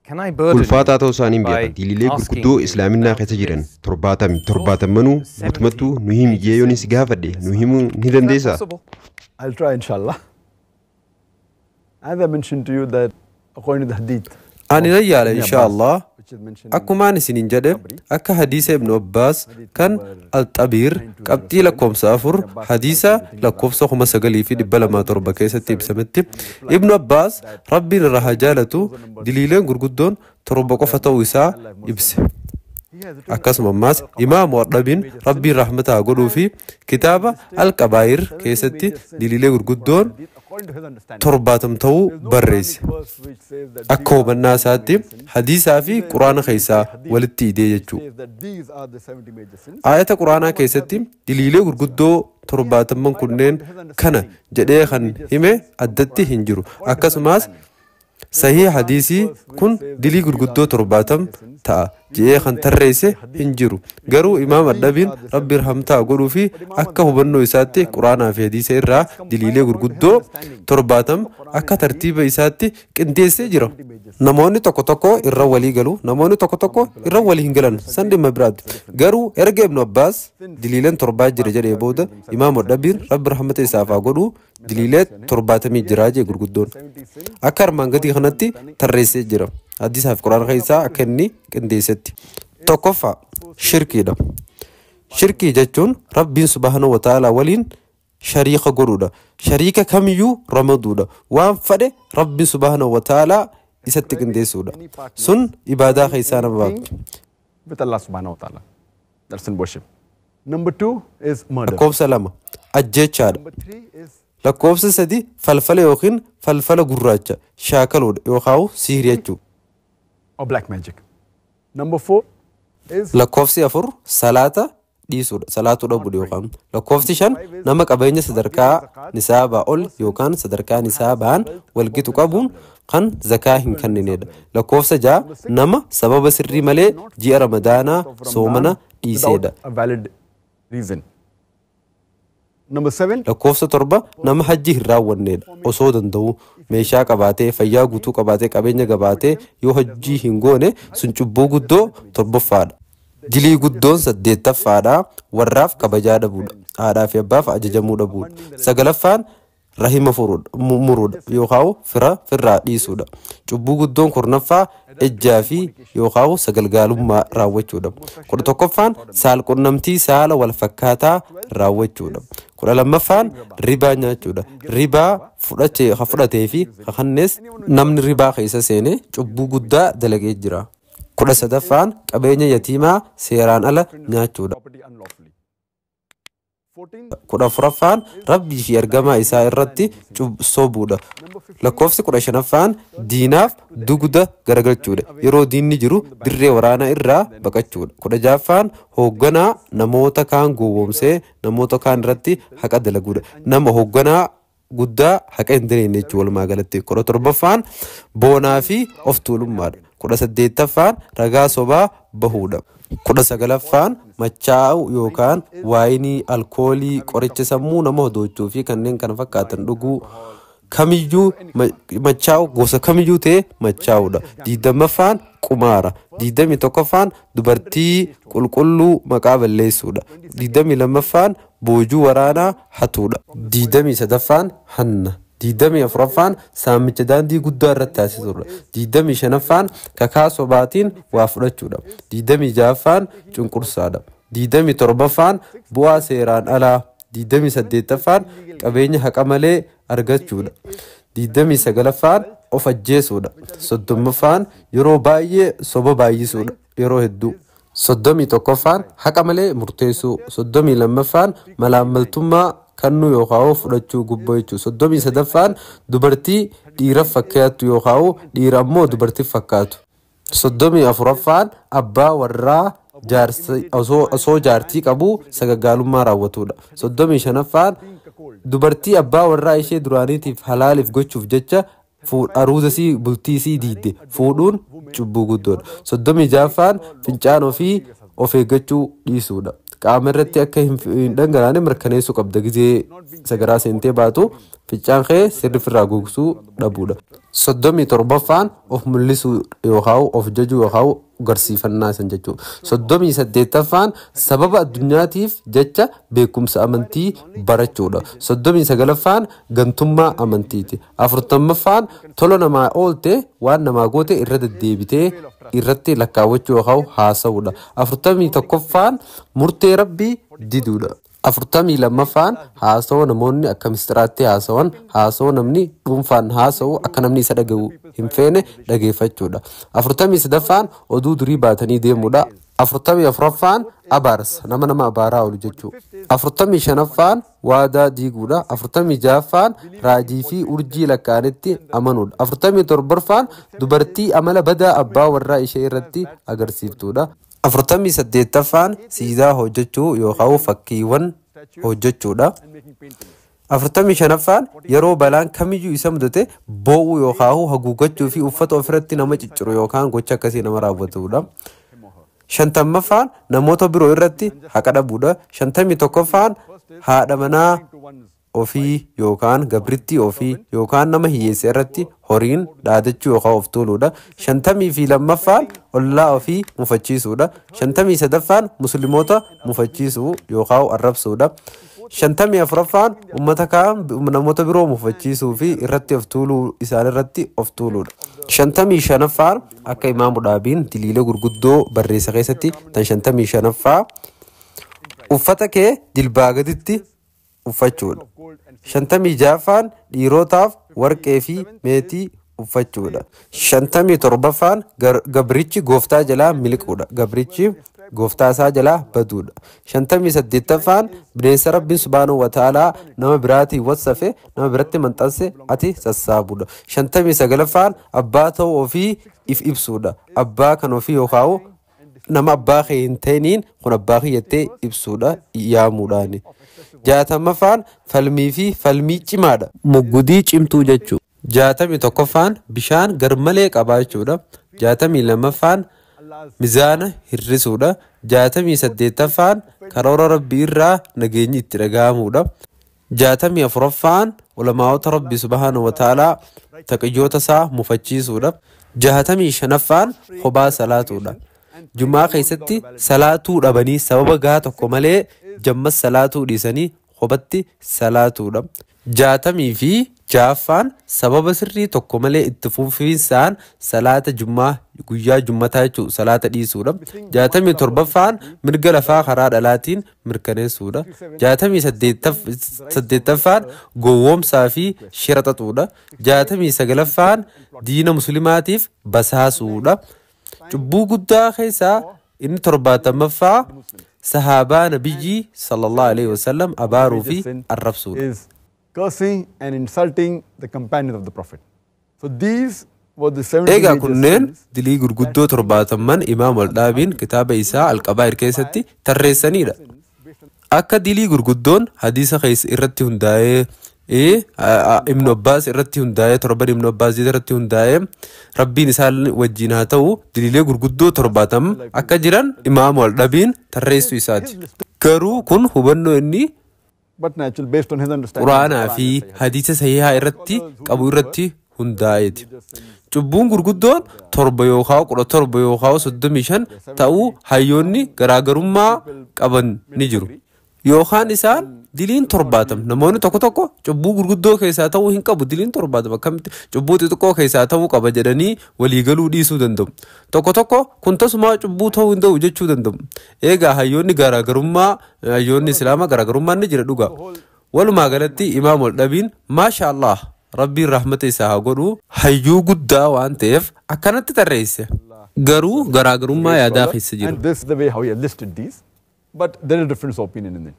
Can I burden Ulfaataa you ta'uu isaaniin by beeka. Diliilee asking gurguddoo you islaaminaa now keessa to jiran list torbaatamii torbaatamanuu guutummattuu nu himi jee yoon si gaafadhe nu himuu ni Is that dandeessaa? possible? I'll try, inshallah. As I mentioned to you that according to the hadith, Ani nan yaala Ibn insha Abbas, Allah. which is mentioned in Akkumaan isiniin jedhe akka hadiisa Ibnu Abbaas kan Alxabiir qabxii lakkoofsa 4 hadiisa lakkoofsa 9207 keessatti ibsametti Ibnu Abbaas Rabbiin irraa haa jaalatu diliileen gurguddoon 7 qofa ta'uu isaa ibse. Akkasuma ammaas Imaamu Ardhabiin Rabbiin rahmata haa godhuu fi kitaaba Alqabaayir keessatti diliilee gurguddoon according to his understanding, 70 ta'uu barreesse. verse which says that Akka hubannaa isaatti hadiisaa fi quraana keessaa walitti hidhee jechuudha. says that these are the 70 major sins. Aayata quraanaa keessatti diliilee gurguddoo 70 kunneen kana jedhee kan hime addatti hin jiru. Akkasumas sahii hadiisii kun dilii gurguddoo 70 ta'a jedhee kan tarreesse hin jiru. Garuu Imaam Adhabiin Rabbi rahmata haa godhuu fi akka hubannoo isaatti quraanaa fi hadiisa irraa diliilee gurguddoo 70 akka tartiiba isaatti qindeessee jira. Namoonni tokko tokko irra walii galu, namoonni tokko tokko irra walii hin galan, san dhimma biraati. Garuu erga Ibnu Abbaas diliileen 7 jira jedhee booda Imaam Adhabiin Rabbi rahmata isaaf haa godhuu diliilee 70 jira jee gurguddoon. Akka armaan gadii kanatti tarreessee jira. Hadiisaa fi quraana keessaa akka inni qindeessetti. Tokkoffaa shirkiidha. Shirkii jechuun Rabbiin subhaanahu wa ta'aalaa waliin shariika godhuudha. Shariika kamiyyuu ramaduudha. Waan fedhe Rabbiin subhaanahu wa ta'aalaa isatti qindeessuudha. Sun ibaadaa keessaa nama baafti. With Allah subhanahu wa ta'ala. That's in worship. Number 2 is murder. Lakkoofsa 2 ajjeechaadha. Number 3 is Lakkoofsa 3 falfala yookiin falfala gurraacha shaakaluudha yookaan sihirii jechuudha. or black magic. Number 4 is Lakkoofsi 4 salaata dhiisuudha. Salaatuu dhabuudha yookaan. Lakkoofsi 5 nama qabeenya sadarkaa nisaabaa ol yookaan sadarkaa nisaabaan walgitu qabuun kan zakaa hin kenninedha. Lakkoofsa 6 nama sababa sirrii malee ji'a Ramadaanaa soomana dhiiseedha. without a valid reason. Number 7 Lakkoofsa 7 nama hajji hin raawwannedha. Osoo danda'u meeshaa qabaatee fayyaa guutuu qabaatee qabeenya gabaatee yoo hajjii hin goone sun cubbuu guddoo 7ffaadha. Dilii guddoon 8ffaadha. Warraaf kabajaa dhabuudha. Haadhaa fi abbaaf ajajamuu dhabuudha. 9ffaan rahima muruudha yookaan fira firraa dhiisuudha. Cubbuu guddoon 10ffaa ejjaa fi yookaan sagalgaalummaa raawwachuudha. 11ffaan saalqunnamtii saala wal fakkaataa raawwachuudha. 12ffaan ribaa nyaachuudha. Ribaa fudhatee fi kakannees namni ribaa keessa seene cubbuu guddaa dalagee jira. 13ffaan qabeenya yatiimaa seeraan ala nyaachuudha. property unlawfully. 14 14ffaan Rabbii fi ergamaa isaa irratti sobuudha. Lakkoofsi 15ffaan diinaaf dugda garagalchuudha. Yeroo diinni jiru dirree waraanaa irraa baqachuudha. 16ffaan hoogganaa namoota kaan gowwoomsee namoota kaan irratti haqa dalaguudha. Nama hoogganaa guddaa haqa hin dalagne jechuudha walumaa galatti. 17ffaan boonaa fi of tuulummaadha. 18ffaan ragaa sobaa bahuudha. 19ffaan machaa'uu yookaan waayinii, alkoolii, qoricha sammuu nama hodoochuu fi kanneen kana fakkaatan dhuguu kamiyyuu machaa'u gosa kamiyyuu ta'e machaa'uudha. 20ffaan qumaara. 21ffaan dubartii qulqulluu maqaa balleessuudha. 22ffaan boojuu waraanaa hatuudha. 23ffaan hanna. 24ffaan saamicha daandii guddaa irratti taasisuudha. 25ffaan kakaa sobaatiin waa fudhachuudha. 26ffaan cunqursaadha. 27ffaan bu'aa seeraan alaa. 28ffaan qabeenya haqa malee argachuudha. 29ffaan of ajjeesuudha. 30ffaan yeroo baay'ee soba baay'isuudha. Yeroo hedduu. 31ffaan haqa malee murteessuu. 32ffaan malaammaltummaa kannuu yookaan fudhachuu gubboo jechuudha. 33ffaan dubartii dhiira fakkaattu yookaan dhiira ammoo dubartii fakkaatu. 34ffaan abbaa warraa osoo jaartii qabu sagaggaalummaa raawwatudha. 35ffaan dubartii abbaa warraa ishee duraaniitiif halaaliif gochuuf jecha aruuza sii bultii sii diidde fuudhuun cubbuu guddoodha. 36ffaan fincaan ofii of eeggachuu dhiisuudha. Qaama irratti akka hin dhangalaane mirkaneessuu qabda. Gizee sagaraa seentee baatu fincaan kee sirri ofirraa gogsuu dhabuudha. 37ffaan of mul'isuu yookaan of jajuu yookaan garsiifannaa san jechuudha. 38ffaan sababa addunyaatiif jecha beekumsa amantii barachuudha. 39ffaan gantummaa amantiiti. 40ffaan tola namaa oolte waan namaa goote irra deddeebitee irratti lakkaawwachuu yookaan haasa'uudha. 41ffaan murtee rabbii diduudha. 42ffaan haasawaa namoonni akka mistiraatti haasawan haasawaa namni dhuunfaan haasa'u akka namni isa dhaga'u hin feene dhageeffachuudha. 43ffaan oduu durii baatanii deemuudha. 44ffaan abaarsa nama nama abaaraa oolu jechuudha. 45ffaan waadaa diiguudha. 46ffaan raajii fi urjii lakkaa'anitti amanuudha. 47ffaan dubartii amala badaa abbaa warraa ishee irratti agarsiiftuudha. 48ffaan siidaa hojjechuu yookaan fakkiiwwan hojjechuudha. 45ffaan yeroo balaan kamiyyuu isa mudate boo'uu yookaan haguuggachuu fi uffata ofirratti nama cicciru yookaan gocha akkasii nama raawwatudha. 50ffaan namoota biroo irratti haqa dhabuudha. 51ffaan haadha manaa ofii yookaan gabrittii ofii yookaan nama hiyyeessa irratti horiin dhaadachuu yookaan of tuuluudha. 52ffaan ollaa ofii mufachiisuudha. 53ffaan musliimoota mufachiisuu yookaan arrabsuudha. 54ffaan uummata kaan namoota biroo mufachiisuu fi irratti of tuuluu isaan irratti of tuuluudha. 55ffaan akka Imaamu Dhaabiin diliilee gurguddoo barreessa keessatti tan 55ffaa uffata kee jilbaa gaditti uffachuudha. 56ffaan dhiirotaaf warqee fi meetii uffachuudha. 57ffaan gabrichi gooftaa jalaa miliquudha. Gabrichi gooftaa isaa jalaa baduudha. 58ffaan bineensa Rabbiin subhaanahu wa ta'aalaa nama biraatiin wassafe nama biratti maxxanse ati sassaabuudha. 59ffaan abbaa ta'uu ofii if ibsuudha. Abbaa kan ofii yookaan nama abbaa kee hin ta'iniin kun abbaa kiyyattee ibsuudha yaamuudhaani. 60ffaan falmii fi falmii cimaadha. Muggudii cimtuu jechuudha. 61ffaan bishaan garmalee qabaachuudha. 62ffaan mizaana hir'isuudha. 68ffaan karoora rabbii irraa nageenyi itti dhaga'amuudha. 64ffaan ulamaa'ota rabbii subhaanahu wa ta'aalaa taqiyyoota isaa mufachiisuudha. 65ffaan kophaa salaatuudha. Jumaa keessatti salaatuu dhabanii sababa gahaa tokko malee jammas salaatuu dhiisanii kophatti salaatuudha. 66ffaan sababa sirrii tokko malee itti fufiinsaan salaata jumaa guyyaa jummataa jechuun salaata dhiisuudha. 67ffaan mirga lafaa karaa dhalaatiin mirkaneessuudha. 68ffaan gowwoomsaa fi shira xaxuudha. 69ffaan diina musliimaatiif basaasuudha. Cubbuu guddaa keessaa inni 70ffaa sahaabaa nabiyyi sallallahu alaihi wasallam abaaruu fi arrabsuudha. Cursing and insulting the companions of the Prophet. So these were the 70 Egaa major kunneen sins. Dilii gurguddoo 70 Imaam Al-Dhaabiin kitaaba isaa Al-Qabaa'ir keessatti tarreessanidha. Akka dilii gurguddoon hadiisa keessa irratti hundaa'ee Ibn Abbaas irratti hundaa'ee torban Ibn Abbaas irratti hundaa'ee Rabbiin isaan wajjin haa ta'u diliilee gurguddoo 70 akka jiran Imaam Al-Dhabiin tarreessuu isaati. Garuu kun hubannoo inni But natural based on his understanding. Quraanaa fi hadiisa sahihaa irratti qabu irratti hundaa'eeti. Cubbuun gurguddoon 7 yookaan 17 yookaan 35 ta'uu hayyoonni garaagarummaa qaban ni jiru. Yookaan isaan diliin 70 namoonni tokko tokko cubbuu gurguddoo keessaa ta'uu hin qabu diliin 70 akkamitti cubbuu xixiqqoo keessaa ta'uu qaba jedhanii waliigaluu dhiisuu danda'u. Tokko tokko kun tasumaa cubbuu ta'uu hin danda'u jechuu danda'u. Egaa hayyoonni garaagarummaa hayyoonni Islaamaa garaagarummaan ni jira dhugaa. Walumaa galatti Imaam Al-Dhabiin maasha Allah Rabbiin rahmata isaa haa godhu hayyuu guddaa waan ta'eef akkanatti tarreesse. Garuu garaagarummaa yaadaa keessa jiru. And this is the way how he had listed these. But there is a difference of opinion in it.